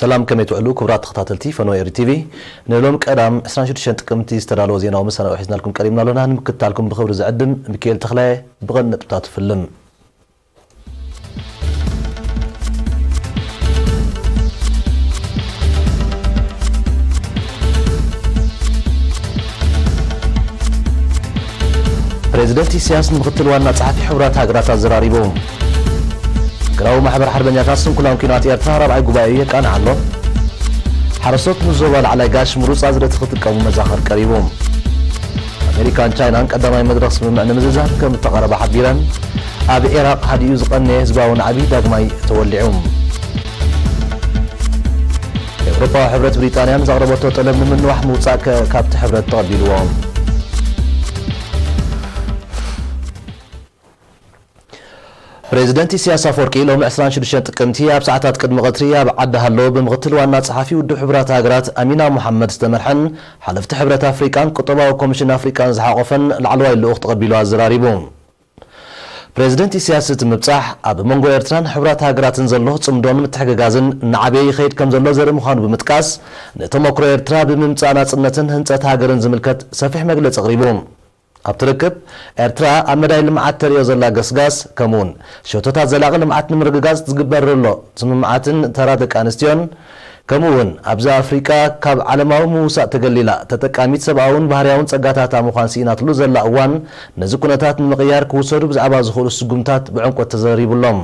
ሰላም፣ ከመይ ትውዕሉ ክቡራት ተኸታተልቲ ፈኖ ኤሪ ቲቪ? ንሎም ቀዳም ዕስራን ሽዱሽተን ጥቅምቲ ዝተዳለወ ዜናዊ መሰናዶ ሒዝናልኩም ቀሪብና ኣሎና። ንምክትታልኩም ብኽብሪ ዝዕድም ሚካኤል ተኽላይ። ብቐንዲ ነጥብታት ፍልም። ፕሬዚደንት ኢሳያስ ንምክትል ዋና ጸሓፊ ሕቡራት ሃገራት ኣዘራሪቡ። ሃገራዊ ማሕበር ሓርበኛታት ስንኩላን ኲናት ኤርትራ ራብዓይ ጉባኤኡ የቃንዕ ኣሎ። ሓረስቶት ንዞባ ላዕላይ ጋሽ ምሩጽ ኣዝርእቲ ክጥቀሙ መዛኸር ቀሪቡ። ኣሜሪካን ቻይናን ቀዳማይ መድረኽ ስምምዕ ንምዝዛም ከም እተቐረበ ሓቢረን። ኣብ ዒራቕ ሓዲኡ ዝቐነየ ህዝባዊ ናዕቢ ዳግማይ ተወሊዑ። ኤውሮፓዊ ሕብረት ብሪጣንያ ንዘቕረበቶ ጠለብ ንምንዋሕ ምውጻእ ከ-፣ ካብቲ ሕብረት ተቐቢልዎ። ፕሬዚደንት ኢሳያስ ኣፈወርቂ ሎሚ ዕስራን ሽዱሽተን ጥቅምቲ ኣብ ሰዓታት ቅድሚ ቀትሪ ኣብ ዓዲ ሃሎ ብምክትል ዋና ጸሓፊ ውድብ ሕቡራት ሃገራት ኣሚና መሓመድ ዝተመርሐን ሓለፍቲ ሕብረት ኣፍሪቃን ቁጠባዊ ኮሚሽን ኣፍሪቃን ዝሓቖፈን ላዕለዋይ ልኡኽ ተቐቢሉ ኣዘራሪቡ። ፕሬዚደንት ኢሳያስ እቲ ምብጻሕ ኣብ መንጎ ኤርትራን ሕቡራት ሃገራትን ዘሎ ጽምዶን ምትሕግጋዝን እናዓበየ ይኸይድ ከም ዘሎ ዘርኢ ምዃኑ ብምጥቃስ፣ ንተመክሮ ኤርትራ ብምምጻእ ናጽነትን ህንጸት ሃገርን ዝምልከት ሰፊሕ መግለጺ ኣቕሪቡ። ኣብቲ ርክብ፣ ኤርትራ ኣብ መዳይ ልምዓት ተርእዮ ዘላ ገስጋስ፣ ከምኡውን ሸቶታት ዘላቒ ልምዓት ንምርግጋጽ ዝግበር ዘሎ ስምምዓትን ተራ ደቂ ኣንስትዮን፣ ከምኡውን ኣብዚ ኣፍሪቃ ካብ ዓለማዊ ምውሳእ ተገሊላ ተጠቃሚት ሰብኣውን ባህርያውን ጸጋታታ ምዃን ስኢናትሉ ዘላ እዋን፣ ነዚ ኩነታት ንምቕያር ክውሰዱ ብዛዕባ ዝኽእሉ ስጉምታት ብዕምቆት ተዘሪቡሎም።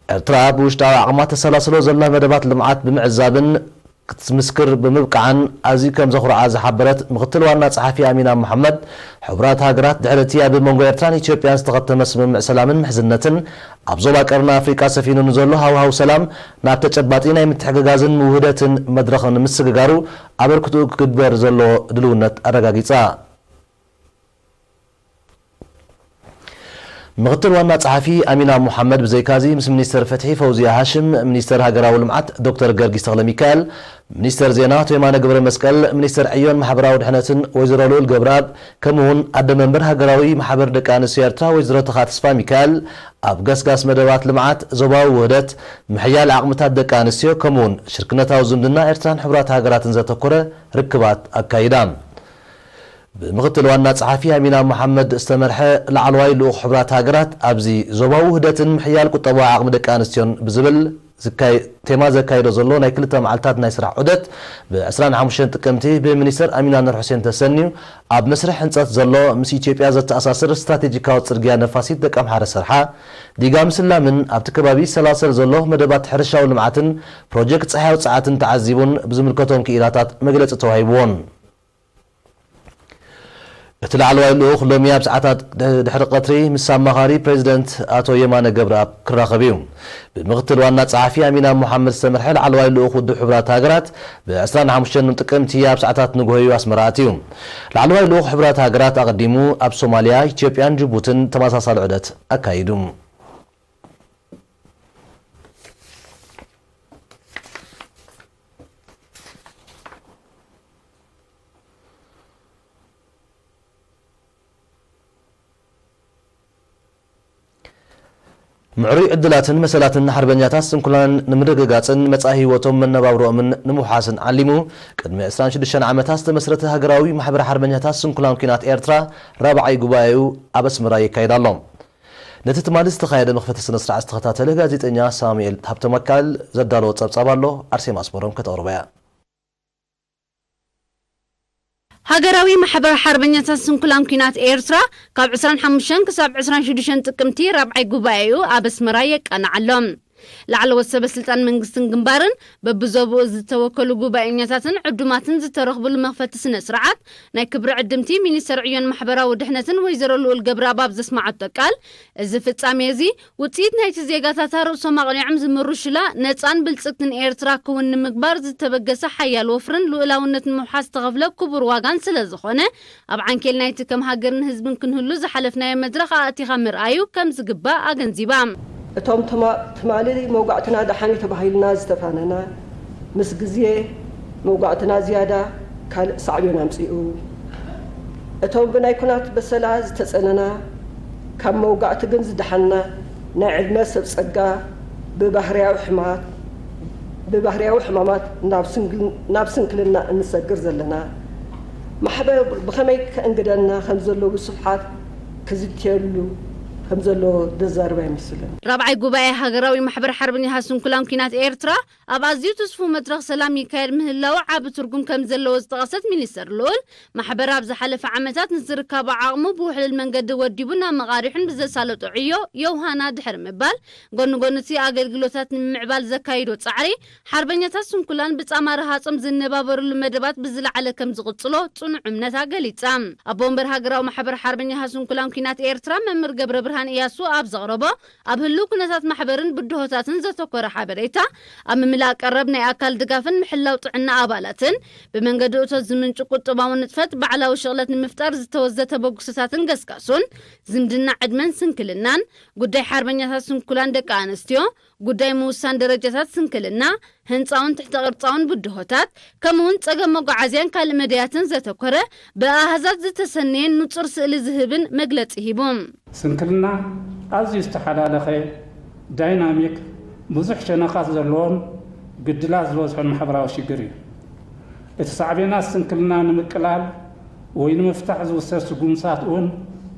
ኤርትራ ብውሽጣዊ ዓቕማ ተሰላስሎ ዘላ መደባት ልምዓት ብምዕዛብን ክትምስክር ብምብቃዓን ኣዝዩ ከም ዘኹርዓ ዝሓበረት ምክትል ዋና ጸሓፊ ኣሚና መሓመድ፣ ሕቡራት ሃገራት ድሕሪ እቲ ኣብ መንጎ ኤርትራን ኢትዮጵያን ዝተኸተመ ስምምዕ ሰላምን ምሕዝነትን ኣብ ዞባ ቀርኒ ኣፍሪቃ ሰፊኑ ንዘሎ ሃዋህው ሰላም ናብ ተጨባጢ ናይ ምትሕግጋዝን ምውህደትን መድረኽ ንምስግጋሩ ኣበርክትኡ ክግበር ዘሎ ድልውነት ኣረጋጊጻ። ምክትል ዋና ጸሓፊ ኣሚና ሙሓመድ ብዘይካዚ ምስ ሚኒስተር ፍትሒ ፈውዝያ ሃሽም፣ ሚኒስተር ሃገራዊ ልምዓት ዶክተር ገርጊስ ተኽለ ሚካኤል፣ ሚኒስተር ዜና ኣቶ የማነ ገብረ መስቀል፣ ሚኒስተር ዕዮን ማሕበራዊ ድሕነትን ወይዘሮ ልኡል ገብረኣብ፣ ከምኡውን ኣደ መንበር ሃገራዊ ማሕበር ደቂ ኣንስትዮ ኤርትራ ወይዘሮ ተኻ ተስፋ ሚካኤል ኣብ ገስጋስ መደባት ልምዓት፣ ዞባዊ ውህደት፣ ምሕያል ዓቕምታት ደቂ ኣንስትዮ ከምኡውን ሽርክነታዊ ዝምድና ኤርትራን ሕቡራት ሃገራትን ዘተኮረ ርክባት ኣካይዳ። ብምክትል ዋና ጸሓፊ ኣሚና መሓመድ ዝተመርሐ ላዕለዋይ ልኡኽ ሕቡራት ሃገራት ኣብዚ ዞባዊ ውህደትን ምሕያል ቁጠባዊ ዓቕሚ ደቂ ኣንስትዮን ብዝብል ዝካየ-፣ ቴማ ዘካየዶ ዘሎ ናይ ክልተ መዓልታት ናይ ስራሕ ዑደት ብ ዕስራን ሓሙሽተን ጥቅምቲ ብሚኒስተር ኣሚና ኑር ሑሴን ተሰንዩ ኣብ መስርሕ ህንጸት ዘሎ ምስ ኢትዮጵያ ዘተኣሳስር ስትራቴጂካዊ ጽርግያ ነፋሲት ደቀምሓረ ሰርሓ፣ ዲጋ ምስላምን ኣብቲ ከባቢ ዝሰላሰል ዘሎ መደባት ሕርሻዊ ልምዓትን ፕሮጀክት ጸሓያዊ ጸዓትን ተዓዚቡን ብዝምልከቶም ክኢላታት መግለጺ ተዋሂብዎን። እቲ ላዕለዋይ ልኡኽ ሎሚ ኣብ ሰዓታት ድ-፣ ድሕሪ ቀትሪ ምስ ኣማኻሪ ፕሬዚደንት ኣቶ የማነ ገብረኣብ ክራኸብ እዩ። ብምክትል ዋና ጸሓፊ ኣሚና መሓመድ ዝተመርሐ ላዕለዋይ ልኡኽ ውድብ ሕቡራት ሃገራት ብ ዕስራን ሓሙሽተን ጥቅምቲ ኣብ ሰዓታት ንግሆ እዩ ኣስመራ ኣትዩ። ላዕለዋይ ልኡኽ ሕቡራት ሃገራት ኣቐዲሙ ኣብ ሶማልያ፣ ኢትዮጵያን ጅቡትን ተመሳሳሊ ዑደት ኣካይዱ። ምዕሩይ ዕድላትን መሰላትን ሓርበኛታት ስንኩላን ንምርግጋጽን መጻኢ ህይወቶም መነባብሮኦምን ንምውሓስን ዓሊሙ ቅድሚ ዕስራን ሽዱሽተን ዓመታት ዝተመስረተ ሃገራዊ ማሕበር ሓርበኛታት ስንኩላን ኲናት ኤርትራ ራብዓይ ጉባኤኡ ኣብ ኣስመራ የካይድ ኣሎ። ነቲ ትማሊ ዝተኻየደ መኽፈቲ ስነ ስርዓት ዝተኸታተለ ጋዜጠኛ ሳሙኤል ሃብተመካል ዘዳለዎ ጸብጻብ ኣሎ፣ ኣርሴማ ኣስመሮም ከተቕርቦ እያ። ሃገራዊ ማሕበር ሓርበኛታት ስንኩላን ኲናት ኤርትራ ካብ ዕስራን ሓሙሽተን ክሳብ ዕስራን ሽዱሽተን ጥቅምቲ ራብዓይ ጉባኤኡ ኣብ ኣስመራ የቃንዕ ኣሎ። ላዕለዎት ሰበ ስልጣን መንግስትን ግንባርን በብዞብኡ ዝተወከሉ ጉባኤኛታትን ዕዱማትን ዝተረኽብሉ መኽፈቲ ስነ ስርዓት ናይ ክብሪ ዕድምቲ ሚኒስተር ዕዮን ማሕበራዊ ድሕነትን ወይዘሮ ልኡል ገብረኣብ ኣብ ዘስማዓቶ ቃል፣ እዚ ፍጻሜ እዚ ውጽኢት ናይቲ ዜጋታታ ርእሶም ኣቕኒዖም ዝምርሹላ ነጻን ብልጽግትን ኤርትራ ክውን ንምግባር ዝተበገሰ ሓያል ወፍርን ልኡላውነት ንምውሓስ ዝተኸፍለ ክቡር ዋጋን ስለ ዝኾነ፣ ኣብ ዓንኬል ናይቲ ከም ሃገርን ህዝብን ክንህሉ ዝሓለፍናዮ መድረኽ ኣእቲኻ ምርኣዩ ከም ዝግባእ ኣገንዚባ። እቶም ትማ-፣ ትማሊ መውጋዕትና ደሓን እዩ ተባሂልና ዝተፋነና፣ ምስ ግዜ መውጋዕትና ዝያዳ ካልእ ሳዕቤን ኣምጺኡ። እቶም ብናይ ኲናት በሰላ ዝተጸነና፣ ካብ መውጋእቲ ግን ዝደሓንና፣ ናይ ዕድመ ሰብ ጸጋ፣ ብባህርያዊ ሕማት፣ ብባህርያዊ ሕማማት ናብ ስንክልና እንሰግር ዘለና ማሕበር ብኸመይ ከእንግደና ከም ዘለዎ ብስፍሓት ክዝትየሉ ከም ዘለዎ ዘዛርብ ኣይመስልን። ራብዓይ ጉባኤ ሃገራዊ ማሕበር ሓርበኛታት ስንኩላን ኲናት ኤርትራ ኣብ ኣዝዩ ትስፉው መድረኽ ሰላም ይካየድ ምህላዉ ዓቢ ትርጉም ከም ዘለዎ ዝጠቐሰት ሚኒስተር ልኡል፣ ማሕበር ኣብ ዝሓለፈ ዓመታት ንዝርካቦ ዓቕሙ ብውሕሉል መንገዲ ወዲቡን ኣመቓሪሑን ብዘሳለጦ ዕዮ የውሃና ድሕሪ ምባል፣ ጎኒ ጎኒ እቲ ኣገልግሎታት ንምምዕባል ዘካይዶ ጻዕሪ፣ ሓርበኛታት ስንኩላን ብጻማ ረሃጾም ዝነባበርሉ መደባት ብዝለዓለ ከም ዝቕጽሎ ጽኑዕ እምነታ ገሊጻ። ኣቦ ወንበር ሃገራዊ ማሕበር ሓርበኛታት ስንኩላን ኲናት ኤርትራ መምህር ገብረብርሃን እያሱ ኣብ ዘቕረቦ፣ ኣብ ህሉው ኩነታት ማሕበርን ብድሆታትን ዘተኮረ ሓበሬታ፣ ኣብ ምምላእ ቀረብ ናይ ኣካል ድጋፍን ምሕላው ጥዕና ኣባላትን፣ ብመንገዲ እቶት ዝምንጩ ቁጠባዊ ንጥፈት ባዕላዊ ሽቕለት ንምፍጣር ዝተወዘተ በጉስታትን ገስጋሱን፣ ዝምድና ዕድመን ስንክልናን፣ ጉዳይ ሓርበኛታት ስንኩላን ደቂ ኣንስትዮ፣ ጉዳይ ምውሳን ደረጃታት ስንክልና፣ ህንጻውን ትሕተ ቅርጻውን ብድሆታት፣ ከምኡውን ጸገም መጓዓዝያን ካልእ መዳያትን ዘተኮረ ብኣሃዛት ዝተሰነየን ንጹር ስእሊ ዝህብን መግለጺ ሂቡ። ስንክልና ኣዝዩ ዝተሓላለኸ፣ ዳይናሚክ፣ ብዙሕ ሸነኻት ዘለዎን ግድላት ዝበዝሖን ማሕበራዊ ሽግር እዩ። እቲ ሳዕቤናት ስንክልና ንምቅላል ወይ ንምፍታሕ ዝውሰድ ስጉምትታት እውን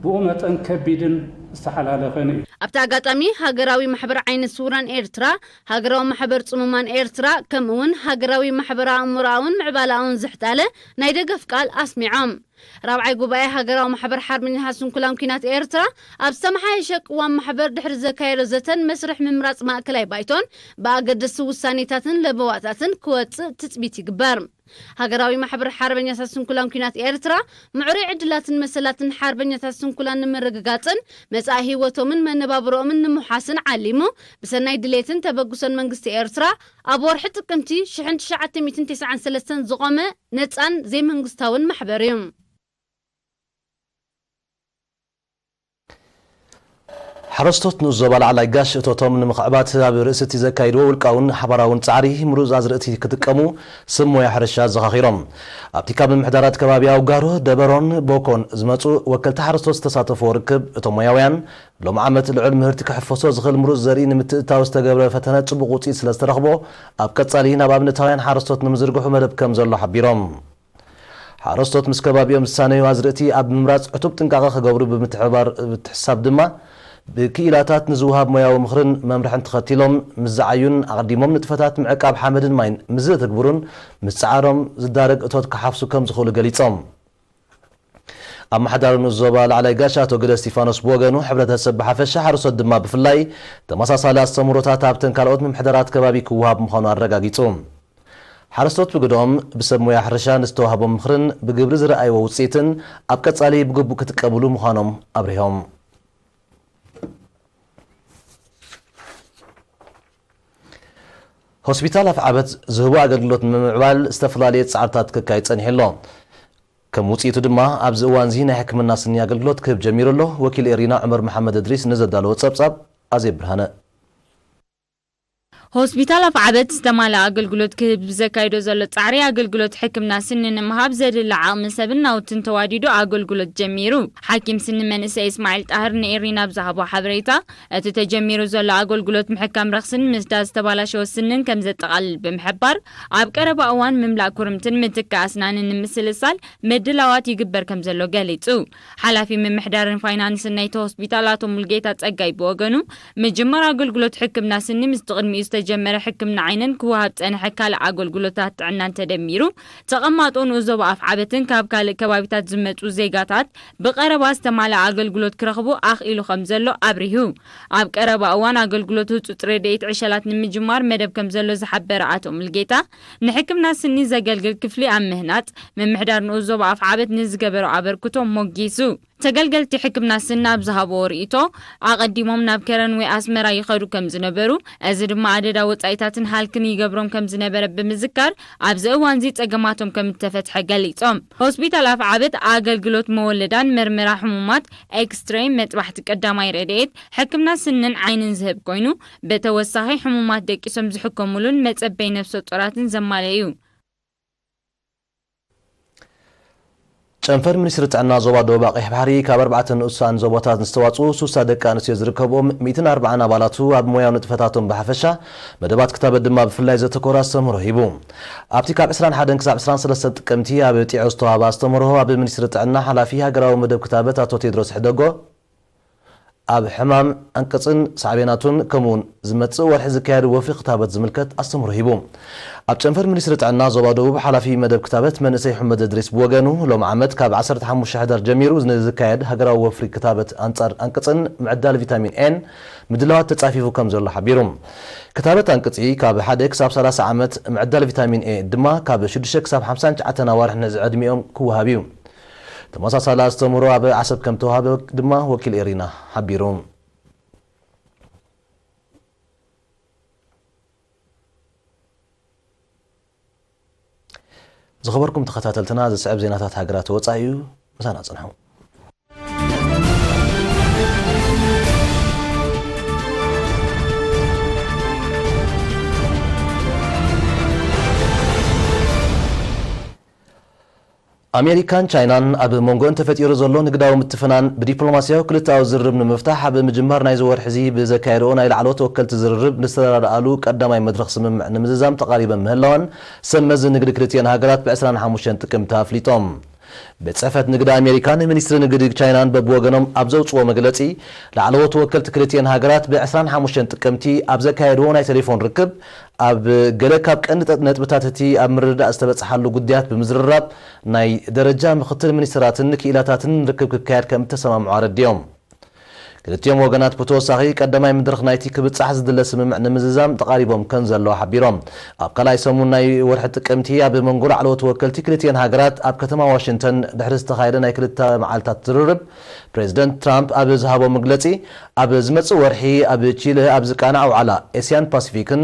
ብኡ መጠን ከቢድን ዝተሓላለኸን እዩ። ኣብቲ ኣጋጣሚ ሃገራዊ ማሕበር ዓይነ ስውራን ኤርትራ፣ ሃገራዊ ማሕበር ጽሙማን ኤርትራ ከምኡውን ሃገራዊ ማሕበር ኣእምሮኣውን ምዕባለኣውን ዝሕታለ ናይ ደገፍ ቃል ኣስሚዖም። ራብዓይ ጉባኤ ሃገራዊ ማሕበር ሓርበኛታት ስንኩላን ኲናት ኤርትራ ኣብ ዝተመሓየሸ ቅዋም ማሕበር ድሕሪ ዘካየዶ ዘተን መስርሕ ምምራጽ ማእከላይ ባይቶን ብኣገደስቲ ውሳኔታትን ለበዋታትን ክወጽእ ትጽቢት ይግበር። ሃገራዊ ማሕበር ሓርበኛታት ስንኩላን ኲናት ኤርትራ ምዕሩይ ዕድላትን መሰላትን ሓርበኛታት ስንኩላን ንምርግጋጽን መጻኢ ህይወቶምን መነባብሮኦምን ንምውሓስን ዓሊሙ ብሰናይ ድሌትን ተበግሶን መንግስቲ ኤርትራ ኣብ ወርሒ ጥቅምቲ ሽሕን ትሽዓተ ሚእትን ተስዓን ሰለስተን ዝቖመ ነጻን ዘይመንግስታውን ማሕበር እዩ። ሓረስቶት ንኡስ ዞባ ላዕላይ ጋሽ እቶቶም ንምኽዕባት ኣብ ርእሲ እቲ ዘካይድዎ ውልቃውን ሓባራውን ጻዕሪ ምሩጽ ኣዝርእቲ ክጥቀሙ ስብ ሞያ ሕርሻ ኣዘኻኺሮም። ኣብቲ ካብ ምምሕዳራት ከባቢ ኣውጋሮ፣ ደበሮን ቦኮን ዝመጹ ወከልቲ ሓረስቶት ዝተሳተፍዎ ርክብ፣ እቶም ሞያውያን ሎም ዓመት ልዑል ምህርቲ ክሕፈሶ ዝኽእል ምሩጽ ዘርኢ ንምትእትታው ዝተገብረ ፈተነ ጽቡቕ ውጽኢት ስለ ዝተረኽቦ ኣብ ቀጻሊ ናብ ኣብነታውያን ሓረስቶት ንምዝርግሑ መደብ ከም ዘሎ ሓቢሮም። ሓረስቶት ምስ ከባቢኦም ዝሳነዩ ኣዝርእቲ ኣብ ምምራጽ ዕቱብ ጥንቃቐ ክገብሩ ብምትሕብባር ብምትሕስሳብ ድማ ብክኢላታት ንዝወሃብ ሞያዊ ምኽርን መምርሕን ተኸቲሎም ምስ ዝዓዩን ኣቕዲሞም ንጥፈታት ምዕቃብ ሓመድን ማይን ምስ ዘተግብሩን ምስ ጻዕሮም ዝዳረግ እቶት ክሓፍሱ ከም ዝኽእሉ ገሊጾም። ኣመሓዳሪ ንኡስ ዞባ ላዕላይ ጋሽ ኣቶ ግደ እስቲፋኖስ ብወገኑ ሕብረተሰብ ብሓፈሻ ሓረስቶት ድማ ብፍላይ ተመሳሳሊ ኣስተምህሮታት ኣብተን ካልኦት ምምሕዳራት ከባቢ ክወሃብ ምዃኑ ኣረጋጊጹ። ሓረስቶት ብግደኦም ብሰብ ሞያ ሕርሻ ንዝተዋህቦም ምኽርን ብግብሪ ዝረኣይዎ ውፅኢትን ኣብ ቀፃሊ ብግቡእ ክጥቀምሉ ምዃኖም ኣብሪሆም። ሆስፒታል ኣፍዓበት ዝህቦ ኣገልግሎት ንምምዕባል ዝተፈላለየ ፃዕርታት ክካየድ ፀኒሑ ኣሎ። ከም ውፅኢቱ ድማ ኣብዚ እዋን እዚ ናይ ሕክምና ስኒ ኣገልግሎት ክህብ ጀሚሩ ኣሎ። ወኪል ኤሪና ዑመር መሓመድ እድሪስ ንዘዳለዎ ፀብፃብ ኣዜብ ብርሃነ። ሆስፒታል ኣፍዓበት ዝተማልኣ ኣገልግሎት ክህብ ብዘካይዶ ዘሎ ፃዕሪ ኣገልግሎት ሕክምና ስኒ ንምሃብ ዘድሊ ዓቕሚ ሰብን ናውትን ተዋዲዱ ኣገልግሎት ጀሚሩ። ሓኪም ስኒ መንእሰይ እስማዒል ጣህር ንኤሪና ኣብ ዝሃቦ ሓበሬታ፣ እቲ ተጀሚሩ ዘሎ ኣገልግሎት ምሕካም ረኽስን ምስዳድ ዝተባላሸወ ስንን ከም ዘጠቓልል ብምሕባር፣ ኣብ ቀረባ እዋን ምምላእ ኩርምትን ምትካእ ኣስናንን ንምስልሳል ምድላዋት ይግበር ከም ዘሎ ገሊጹ። ሓላፊ ምምሕዳርን ፋይናንስን ናይቲ ሆስፒታል ኣቶ ሙልጌታ ጸጋይ ብወገኑ፣ ምጅማር ኣገልግሎት ሕክምና ስኒ ምስቲ ቅድሚኡ ዝተጀመረ ሕክምና ዓይንን ክወሃብ ዝጸንሐ ካልእ ኣገልግሎታት ጥዕናን ተደሚሩ፣ ተቐማጦ ንኡስ ዞባ ኣፍዓበትን ካብ ካልእ ከባቢታት ዝመጹ ዜጋታት ብቐረባ ዝተማልኣ ኣገልግሎት ክረኽቡ ኣኽኢሉ ከም ዘሎ ኣብሪሁ። ኣብ ቀረባ እዋን ኣገልግሎት ህጹጽ ረድኤት ዕሸላት ንምጅማር መደብ ከም ዘሎ ዝሓበረ ኣቶ ሙልጌታ፣ ንሕክምና ስኒ ዘገልግል ክፍሊ ኣብ ምህናጽ ምምሕዳር ንኡስ ዞባ ኣፍዓበት ንዝገበሮ ኣበርክቶ ሞጊሱ። ተገልገልቲ ሕክምና ስኒ ኣብ ዝሃብዎ ርእይቶ፣ ኣቐዲሞም ናብ ከረን ወይ ኣስመራ ይኸዱ ከም ዝነበሩ፣ እዚ ድማ ኣደዳ ወጻኢታትን ሃልክን ይገብሮም ከም ዝነበረ ብምዝካር፣ ኣብዚ እዋንዚ ጸገማቶም ከም እተፈትሐ ገሊጾም። ሆስፒታል ኣፍዓበት ኣገልግሎት መወለዳን መርመራ ሕሙማት፣ ኤክስትሬይ፣ መጥባሕቲ ቀዳማይ ረድኤት፣ ሕክምና ስንን ዓይንን ዝህብ ኮይኑ፣ ብተወሳኺ ሕሙማት ደቂሶም ዝሕከሙሉን መጸበይ ነፍሰ ጡራትን ዘማልአ እዩ። ጨንፈር ሚኒስትሪ ጥዕና ዞባ ደቡብ ኣቕይሕ ባሕሪ ካብ ኣርባዕተ ንኡሳን ዞባታት ንዝተዋፅኡ ሱሳ ደቂ ኣንስትዮ ዝርከብኦም ሚእትን ኣርባዓን ኣባላቱ ኣብ ሞያዊ ንጥፈታቶም ብሓፈሻ፣ መደባት ክታበት ድማ ብፍላይ ዘተኮረ ኣስተምህሮ ሂቡ። ኣብቲ ካብ ዕስራን ሓደን ክሳብ ዕስራን ሰለስተን ጥቅምቲ ኣብ ጢዖ ዝተዋህበ ኣስተምህሮ ኣብ ሚኒስትሪ ጥዕና ሓላፊ ሃገራዊ መደብ ክታበት ኣቶ ቴድሮስ ሕደጎ፣ ኣብ ሕማም ኣንቅጽን ሳዕቤናቱን ከምኡውን ዝመጽእ ወርሒ ዝካየድ ወፍሪ ክታበት ዝምልከት ኣስተምህሮ ሂቡ። ኣብ ጨንፈር ሚኒስትሪ ጥዕና ዞባ ደቡብ ሓላፊ መደብ ክታበት መንእሰይ ሑመድ እድሪስ ብወገኑ፣ ሎም ዓመት ካብ ዓሰርተ ሓሙሽተ ሕዳር ጀሚሩ ንዝካየድ ሃገራዊ ወፍሪ ክታበት ኣንጻር ኣንቅጽን ምዕዳል ቪታሚን ኤን ምድላዋት ተጻፊፉ ከም ዘሎ ሓቢሩ። ክታበት ኣንቅጺ ካብ ሓደ ክሳብ ሰላሳ ዓመት፣ ምዕዳል ቪታሚን ኤ ድማ ካብ ሽዱሽተ ክሳብ ሓምሳን ትሽዓተን ኣዋርሕ ንዝዕድሚኦም ክወሃብ እዩ። ተመሳሳሊ ኣስተምህሮ ኣብ ዓሰብ ከም ተዋህበ ድማ ወኪል ኤሪና ሓቢሩ። ዝኸበርኩም ተኸታተልትና፣ ዝስዕብ ዜናታት ሃገራት ወጻኢ እዩ። ምሳና ጽንሑ። ኣሜሪካን ቻይናን ኣብ መንጎን ተፈጢሩ ዘሎ ንግዳዊ ምትፍናን ብዲፕሎማስያዊ ክልተኣዊ ዝርርብ ንምፍታሕ ኣብ ምጅማር ናይዚ ወርሒ እዚ ብዘካየድኦ ናይ ላዕለዎት ወከልቲ ዝርርብ ንዝተረዳድኣሉ ቀዳማይ መድረኽ ስምምዕ ንምዝዛም ተቓሪበን ምህላወን ሰብ መዚ ንግዲ ክልቲኤን ሃገራት ብ ዕስራን ሓሙሽተን ጥቅምቲ ኣፍሊጦም። ቤት ጽሕፈት ንግዲ ኣሜሪካን ሚኒስትሪ ንግዲ ቻይናን በብወገኖም ኣብ ዘውጽዎ መግለጺ፣ ላዕለዎት ወከልቲ ክልቲኤን ሃገራት ብ ዕስራን ሓሙሽተን ጥቅምቲ ኣብ ዘካየድዎ ናይ ቴሌፎን ርክብ፣ ኣብ ገለ ካብ ቀንዲ ጠ-፣ ነጥብታት እቲ ኣብ ምርድዳእ ዝተበጽሓሉ ጉዳያት ብምዝርራብ፣ ናይ ደረጃ ምኽትል ሚኒስትራትን ክኢላታትን ርክብ ክካየድ ከም እተሰማምዑ ኣረዲኦም። ክልቲኦም ወገናት ብተወሳኺ ቀዳማይ መድረኽ ናይቲ ክብጻሕ ዝድለ ስምምዕ ንምዝዛም ተቓሪቦም ከም ዘለዉ ሓቢሮም። ኣብ ካልኣይ ሰሙን ናይ ወርሒ ጥቅምቲ ኣብ መንጎ ላዕለዎት ወከልቲ ክልቲኤን ሃገራት ኣብ ከተማ ዋሽንግተን ድሕሪ ዝተኻየደ ናይ ክልተ መዓልታት ዝርርብ፣ ፕሬዚደንት ትራምፕ ኣብ ዝሃቦ መግለጺ፣ ኣብ ዝመጽእ ወርሒ ኣብ ቺለ ኣብ ዝቃናዕ ዋዕላ ኤስያን ፓሲፊክን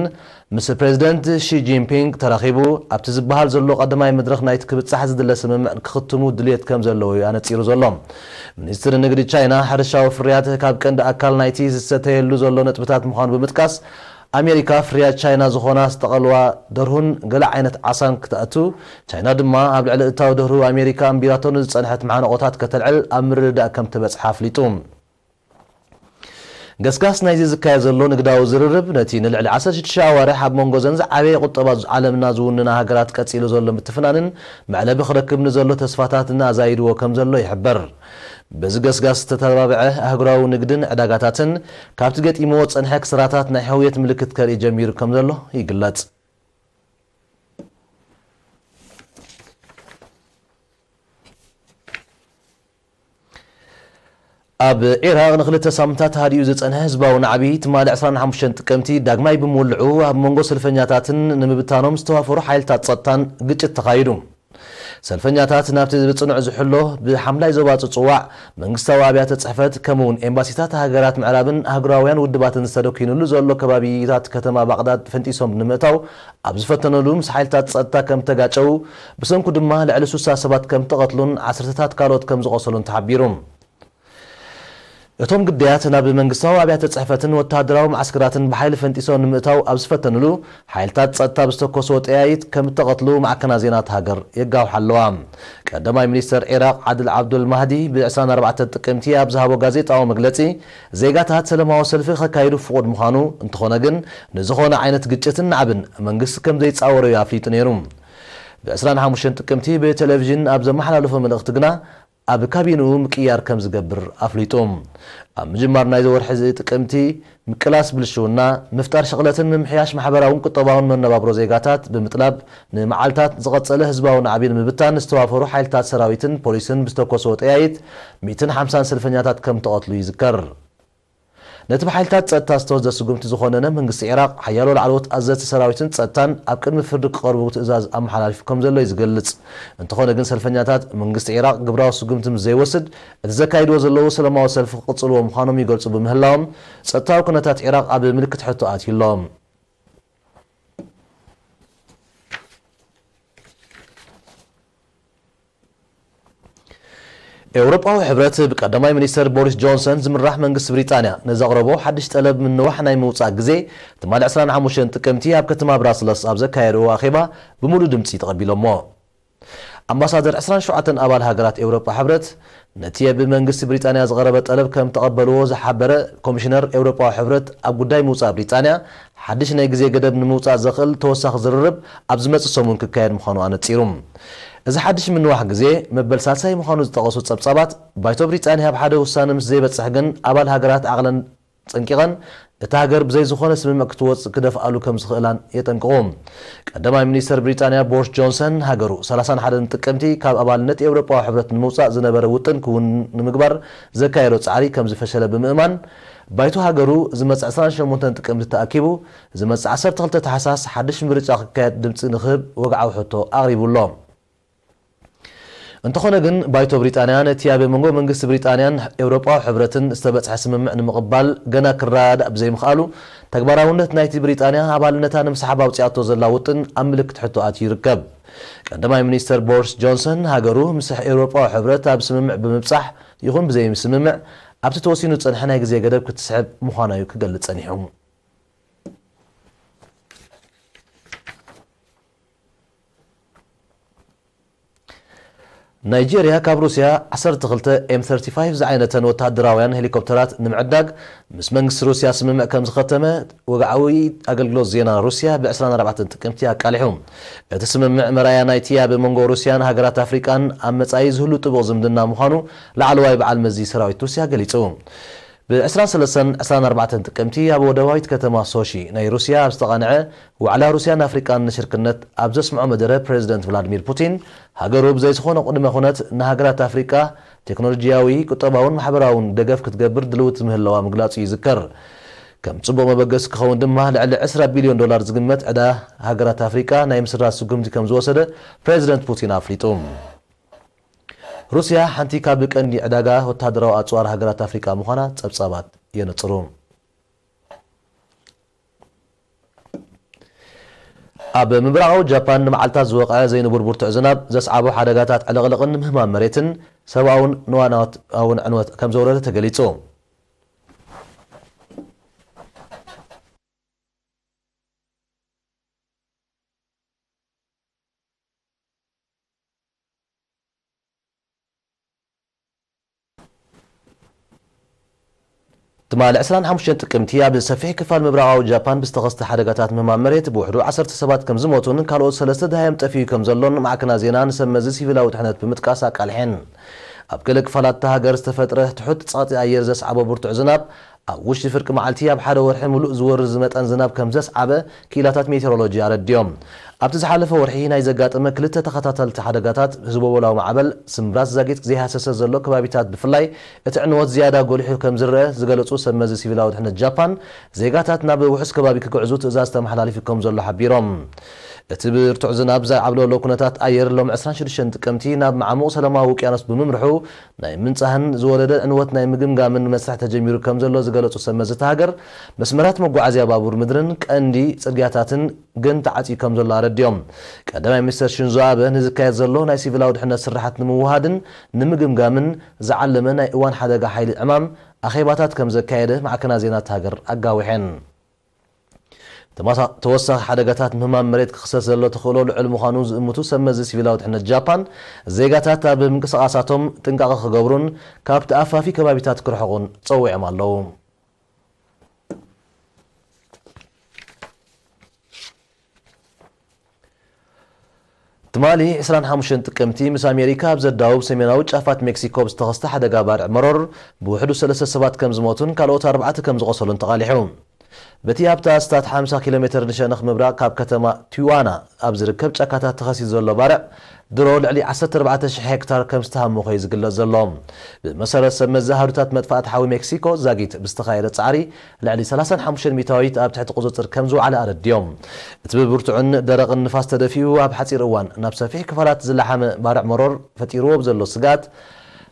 ምስ ፕሬዚደንት ሺ ጂንፒንግ ተራኺቡ ኣብቲ ዝበሃል ዘሎ ቀዳማይ መድረኽ ናይቲ ክብጻሕ ዝድለ ስምምዕ ክኽትሙ ድልየት ከም ዘለዎ እዩ ኣነጺሩ ዘሎ። ሚኒስትሪ ንግዲ ቻይና፣ ሕርሻዊ ፍርያት ካብ ቀንዲ ኣካል ናይቲ ዝሰተየሉ ዘሎ ነጥብታት ምዃኑ ብምጥቃስ፣ ኣሜሪካ ፍርያት ቻይና ዝኾና ዝጠቐልዋ ደርሁን ገለ ዓይነት ዓሳን ክተእቱ፣ ቻይና ድማ ኣብ ልዕሊ እታው ደርሁ ኣሜሪካ ኣንቢራቶ ንዝጸንሐት መዓንቖታት ከተልዕል ኣብ ምርድዳእ ከም ተበጽሐ ኣፍሊጡ። ገስጋስ ናይዚ ዝካየድ ዘሎ ንግዳዊ ዝርርብ፣ ነቲ ንልዕሊ ዓሰርተ ሽዱሽተ ኣዋርሕ ኣብ መንጎ ዘን ዝዓበየ ቁጠባ ዓለምና ዝውንና ሃገራት ቀጺሉ ዘሎ ምትፍናንን መዕለቢ ክረክብ ንዘሎ ተስፋታትን ኣዛይድዎ ከም ዘሎ ይሕበር። በዚ ገስጋስ ዝተተባብዐ ኣህጉራዊ ንግድን ዕዳጋታትን፣ ካብቲ ገጢምዎ ዝጸንሐ ክስራታት ናይ ሕውየት ምልክት ከርኢ ጀሚሩ ከም ዘሎ ይግለጽ። ኣብ ዒራቕ ንክልተ ሳምንታት ሃዲኡ ዝጸንሐ ህዝባዊ ናዕቢ፣ ትማሊ ዕስራን ሓሙሽተን ጥቅምቲ ዳግማይ ብምውልዑ፣ ኣብ መንጎ ሰልፈኛታትን ንምብታኖም ዝተዋፈሩ ሓይልታት ጸጥታን ግጭት ተኻይዱ። ሰልፈኛታት ናብቲ ብጽኑዕ ዝሕሎ ብሓምላይ ዞባ ጽጽዋዕ መንግስታዊ ኣብያተ ጽሕፈት፣ ከምኡውን ኤምባሲታት ሃገራት ምዕራብን ኣህጉራውያን ውድባትን ዝተደኪኑሉ ዘሎ ከባቢታት ከተማ ባቕዳድ ፈንጢሶም ንምእታው ኣብ ዝፈተነሉ፣ ምስ ሓይልታት ጸጥታ ከም ተጋጨው፣ ብሰንኩ ድማ ልዕሊ ሱሳ ሰባት ከም ተቐትሉን ዓሰርተታት ካልኦት ከም ዝቖሰሉን ተሓቢሩ። እቶም ግዳያት ናብ መንግስታዊ ኣብያተ ጽሕፈትን ወተሃደራዊ መዓስከራትን ብሓይሊ ፈንጢሶም ንምእታው ኣብ ዝፈተንሉ፣ ሓይልታት ጸጥታ ብዝተኮስዎ ጠያይት ከም እተቐትሉ ማዕከናት ዜና እታ ሃገር የጋውሓ ኣለዋ። ቀዳማይ ሚኒስተር ዒራቕ ዓድል ዓብዱል ማህዲ ብ ዕስራን ኣርባዕተን ጥቅምቲ ኣብ ዝሃቦ ጋዜጣዊ መግለጺ፣ ዜጋታት ሰላማዊ ሰልፊ ከካይዱ ፍቑድ ምዃኑ፣ እንተኾነ ግን ንዝኾነ ዓይነት ግጭትን ናዕብን መንግስቲ ከም ዘይጻወሮ እዩ ኣፍሊጡ ነይሩ። ብ ዕስራን ሓሙሽተን ጥቅምቲ ብቴሌቪዥን ኣብ ዘመሓላለፎ መልእኽቲ ግና፣ ኣብ ካቢንኡ ምቅያር ከም ዝገብር ኣፍሊጡ። ኣብ ምጅማር ናይዚ ወርሒ እዚ ጥቅምቲ፣ ምቅላስ ብልሽውና፣ ምፍጣር ሽቕለትን ምምሕያሽ ማሕበራውን ቁጠባውን መነባብሮ ዜጋታት ብምጥላብ፣ ንመዓልታት ዝቐጸለ ህዝባዊ ናዕቢ ንምብታን ዝተዋፈሩ ሓይልታት ሰራዊትን ፖሊስን ብዝተኮስዎ ጠያይት ሚእትን ሓምሳን ሰልፈኛታት ከም ተቐትሉ ይዝከር። ነቲ ብሓይልታት ጸጥታ ዝተወስደ ስጉምቲ ዝኾነነ መንግስቲ ዒራቕ፣ ሓያሎ ላዕለዎት ኣዘዝቲ ሰራዊትን ጸጥታን ኣብ ቅድሚ ፍርዲ ክቐርቡ ትእዛዝ ኣመሓላሊፉ ከም ዘሎ እዩ ዝገልጽ። እንተኾነ ግን፣ ሰልፈኛታት መንግስቲ ዒራቕ ግብራዊ ስጉምቲ ምስ ዘይወስድ፣ እቲ ዘካይድዎ ዘለዉ ሰላማዊ ሰልፊ ክቕጽልዎ ምዃኖም ይገልጹ ብምህላዎም፣ ጸጥታዊ ኩነታት ዒራቕ ኣብ ምልክት ሕቶ ኣትዩ ኣሎ። ኤውሮጳዊ ሕብረት ብቀዳማይ ሚኒስተር ቦሪስ ጆንሰን ዝምራሕ መንግስቲ ብሪጣንያ ንዘቕረቦ ሓድሽ ጠለብ ምንዋሕ ናይ ምውጻእ ግዜ፣ ትማሊ ዕስራን ሓሙሽተን ጥቅምቲ ኣብ ከተማ ብራስለስ ኣብ ዘካየድዎ ኣኼባ ብምሉእ ድምጺ ተቐቢሎሞ። ኣምባሳደር ዕስራን ሸውዓተን ኣባል ሃገራት ኤውሮጳ ሕብረት፣ ነቲ ብመንግስቲ ብሪጣንያ ዝቐረበ ጠለብ ከም ተቐበልዎ ዝሓበረ ኮሚሽነር ኤውሮጳዊ ሕብረት ኣብ ጉዳይ ምውጻእ ብሪጣንያ፣ ሓድሽ ናይ ግዜ ገደብ ንምውጻእ ዘኽእል ተወሳኺ ዝርርብ ኣብ ዝመጽእ ሰሙን ክካየድ ምዃኑ ኣነጺሩ። እዚ ሓድሽ ምንዋሕ ግዜ መበል ሳልሳይ ምዃኑ ዝጠቐሱ ጸብጻባት፣ ባይቶ ብሪጣንያ ኣብ ሓደ ውሳነ ምስ ዘይበጽሕ ግን ኣባል ሃገራት ዓቕለን ጸንቂቐን እታ ሃገር ብዘይ ዝኾነ ስምምዕ ክትወጽእ ክደፍኣሉ ከም ዝኽእላን የጠንቅቑ። ቀዳማይ ሚኒስተር ብሪጣንያ ቦሪስ ጆንሰን፣ ሃገሩ ሰላሳን ሓደን ጥቅምቲ ካብ ኣባልነት ኤውሮጳዊ ሕብረት ንምውጻእ ዝነበረ ውጥን ክውን ንምግባር ዘካየዶ ጻዕሪ ከም ዝፈሸለ ብምእማን፣ ባይቶ ሃገሩ ዝመጽእ ዕስራን ሸሞንተን ጥቅምቲ ተኣኪቡ ዝመጽእ ዓሰርተ ክልተ ታሕሳስ ሓድሽ ምርጫ ክካየድ ድምጺ ንክህብ ወግዓዊ ሕቶ ኣቕሪቡ ኣሎ። እንተኾነ ግን፣ ባይቶ ብሪጣንያ ነቲ ኣብ መንጎ መንግስቲ ብሪጣንያን ኤውሮጳዊ ሕብረትን ዝተበጽሐ ስምምዕ ንምቕባል ገና ክረዳዳእ ብዘይምኽኣሉ፣ ተግባራውነት ናይቲ ብሪጣንያ ኣባልነታ ንምስሓብ ኣውጺኣቶ ዘላ ውጥን ኣብ ምልክት ሕቶ ኣትዩ ይርከብ። ቀዳማይ ሚኒስተር ቦሪስ ጆንሰን፣ ሃገሩ ምስ ኤውሮጳዊ ሕብረት ኣብ ስምምዕ ብምብጻሕ ይኹን ብዘይምስምምዕ፣ ኣብቲ ተወሲኑ ዝጸንሐ ናይ ግዜ ገደብ ክትስሕብ ምዃና እዩ ክገልጽ ጸኒሑ። ናይጄርያ ካብ ሩስያ ዓሰርተ ክልተ ኤም ሰርቲን ፋይቭ ዝዓይነተን ወተሃደራውያን ሄሊኮፕተራት ንምዕዳግ ምስ መንግስቲ ሩስያ ስምምዕ ከም ዝኸተመ ወግዓዊ ኣገልግሎት ዜና ሩስያ ብ ዕስራን ኣርባዕተን ጥቅምቲ ኣቃሊሑ። እቲ ስምምዕ መርኣያ ናይቲ ኣብ መንጎ ሩስያን ሃገራት ኣፍሪቃን ኣብ መጻኢ ዝህሉ ጥቡቕ ዝምድና ምዃኑ ላዕለዋይ በዓል መዚ ሰራዊት ሩስያ ገሊጹ። ብ ዕስራን ሰለስተን ዕስራን ኣርባዕተን ጥቅምቲ ኣብ ወደባዊት ከተማ ሶሺ ናይ ሩስያ ኣብ ዝተቓንዐ ዋዕላ ሩስያን ኣፍሪቃን ንሽርክነት ኣብ ዘስምዖ መደረ፣ ፕሬዚደንት ቭላድሚር ፑቲን፣ ሃገሩ ብዘይ ዝኾነ ቅድመ ኩነት ንሃገራት ኣፍሪቃ ቴክኖሎጂያዊ፣ ቁጠባውን ማሕበራውን ደገፍ ክትገብር ድልውቲ ምህላዋ ምግላጹ ይዝከር። ከም ጽቡቕ መበገሲ ክኸውን ድማ፣ ልዕሊ ዕስራ ቢልዮን ዶላር ዝግመት ዕዳ ሃገራት ኣፍሪቃ ናይ ምስራዝ ስጉምቲ ከም ዝወሰደ ፕሬዚደንት ፑቲን ኣፍሊጡ። ሩስያ ሓንቲ ካብ ቀንዲ ዕዳጋ ወተሃደራዊ ኣጽዋር ሃገራት ኣፍሪቃ ምዃና ጸብጻባት የነጽሩ። ኣብ ምብራቓዊ ጃፓን ንመዓልታት ዝወቕዐ ዘይንቡር ብርቱዕ ዝናብ ዘስዓቦ ሓደጋታት ዕልቕልቕን ምህማም መሬትን ሰብኣውን ንዋናታውን ዕንወት ከም ዘውረደ ተገሊጹ። ትማሊ ዕስራን ሓሙሽተን ጥቅምቲ ኣብ ሰፊሕ ክፋል ምብራቓዊ ጃፓን ብዝተኸስተ ሓደጋታት ምህማም መሬት ብውሕዱ ዓሰርተ ሰባት ከም ዝሞቱን ካልኦት ሰለስተ ደሃዮም ጠፊኡ ከም ዘሎን ማዕከናት ዜና ንሰብ መዚ ሲቪላዊ ድሕነት ብምጥቃስ ኣቃልሐን። ኣብ ገለ ክፋላት እታ ሃገር ዝተፈጥረ ትሑት ጸቕጢ ኣየር ዘስዓቦ ብርቱዕ ዝናብ ኣብ ውሽጢ ፍርቂ መዓልቲ ኣብ ሓደ ወርሒ ምሉእ ዝወርድ ዝመጠን ዝናብ ከም ዘስዓበ ክኢላታት ሜቴሮሎጂ ኣረዲኦም። ኣብቲ ዝሓለፈ ወርሒ ናይ ዘጋጠመ ክልተ ተኸታተልቲ ሓደጋታት ህዝቦ-ቦላዊ ማዕበል ስምብራት ዛጊት ዘይሃሰሰ ዘሎ ከባቢታት ብፍላይ እቲ ዕንወት ዝያዳ ጎሊሑ ከም ዝረአ ዝገለጹ ሰብ መዚ ሲቪላዊ ድሕነት ጃፓን፣ ዜጋታት ናብ ውሑስ ከባቢ ክግዕዙ ትእዛዝ ተመሓላሊፉ ከም ዘሎ ሓቢሮም። እቲ ብርቱዕ ዝናብ ዘዓብለሎ ኩነታት ኣየር ሎም ዕስራን ሽዱሽተን ጥቅምቲ ናብ መዓሙቕ ሰላማዊ ውቅያኖስ ብምምርሑ ናይ ምንጻህን ዝወለደ ዕንወት ናይ ምግምጋምን መስርሕ ተጀሚሩ ከም ዘሎ ዝገለጹ ሰብ መዚ እታ ሃገር፣ መስመራት መጓዓዝያ ባቡር ምድርን ቀንዲ ጽርግያታትን ግን ተዓጽዩ ከም ዘሎ ኣረዲኦም። ቀዳማይ ሚኒስተር ሽንዞ ኣበ ንዝካየድ ዘሎ ናይ ሲቪላዊ ድሕነት ስራሓት ንምውሃድን ንምግምጋምን ዝዓለመ ናይ እዋን ሓደጋ ሓይሊ ዕማም ኣኼባታት ከም ዘካየደ ማዕከናት ዜና እታ ሃገር ኣጋዊሐን። ተማሳ-፣ ተወሳኺ ሓደጋታት ምህማም መሬት ክኽሰት ዘሎ ተኽእሎ ልዑል ምዃኑ ዝእምቱ ሰብ መዚ ሲቪላዊ ድሕነት ጃፓን፣ ዜጋታት ኣብ ምንቅስቓሳቶም ጥንቃቐ ክገብሩን ካብ ተኣፋፊ ከባቢታት ክርሕቑን ጸዊዖም ኣለዉ። ትማሊ ዕስራን ሓሙሽተን ጥቅምቲ ምስ ኣሜሪካ ኣብ ዘዳውብ ሰሜናዊ ጫፋት ሜክሲኮ ብዝተኸስተ ሓደጋ ባርዕ መሮር ብውሕዱ ሰለስተ ሰባት ከም ዝሞቱን ካልኦት ኣርባዕተ ከም ዝቖሰሉን ተቓሊሑ። በቲ ኣብታ ኣስታት ሓምሳ ኪሎ ሜትር ንሸነኽ ምብራቕ ካብ ከተማ ቲዋና ኣብ ዝርከብ ጫካታት ተኸሲቱ ዘሎ ባርዕ ድሮ ልዕሊ ዓሰርተ ኣርባዕተ ሽሕ ሄክታር ከም ዝተሃመኾ እዩ ዝግለጽ ዘሎ። ብመሰረት ሰብ መዚ ኣሃዱታት መጥፋእቲ ሓዊ ሜክሲኮ ዛጊት ብዝተኻየደ ጻዕሪ ልዕሊ ሰላሳን ሓሙሽተን ሚእታዊት ኣብ ትሕቲ ቁጽጽር ከም ዝወዓለ ኣረዲኦም። እቲ ብብርቱዕን ደረቕን ንፋስ ተደፊኡ ኣብ ሓጺር እዋን ናብ ሰፊሕ ክፋላት ዝለሓመ ባርዕ መሮር ፈጢርዎ ብዘሎ ስግኣት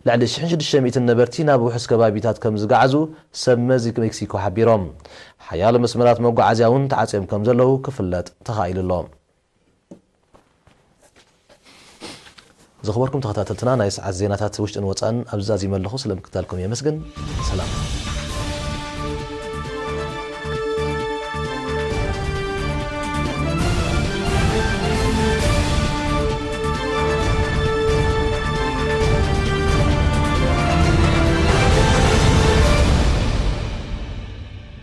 ልዕሊ ሽሕን ሽዱሽተ ሚእትን ነበርቲ ናብ ውሑስ ከባቢታት ከም ዝገዓዙ ሰብ መዚ ሜክሲኮ ሓቢሮም። ሓያሎ መስመራት መጓዓዝያ እውን ተዓጽዮም ከም ዘለዉ ክፍለጥ ተኻኢሉ ኣሎ። ዝኽበርኩም ተኸታተልትና፣ ናይ ሰዓት ዜናታት ውሽጥን ወጻእን ኣብዚ ዛዚመ ኣለኹ። ስለ ምክታልኩም የመስግን። ሰላም።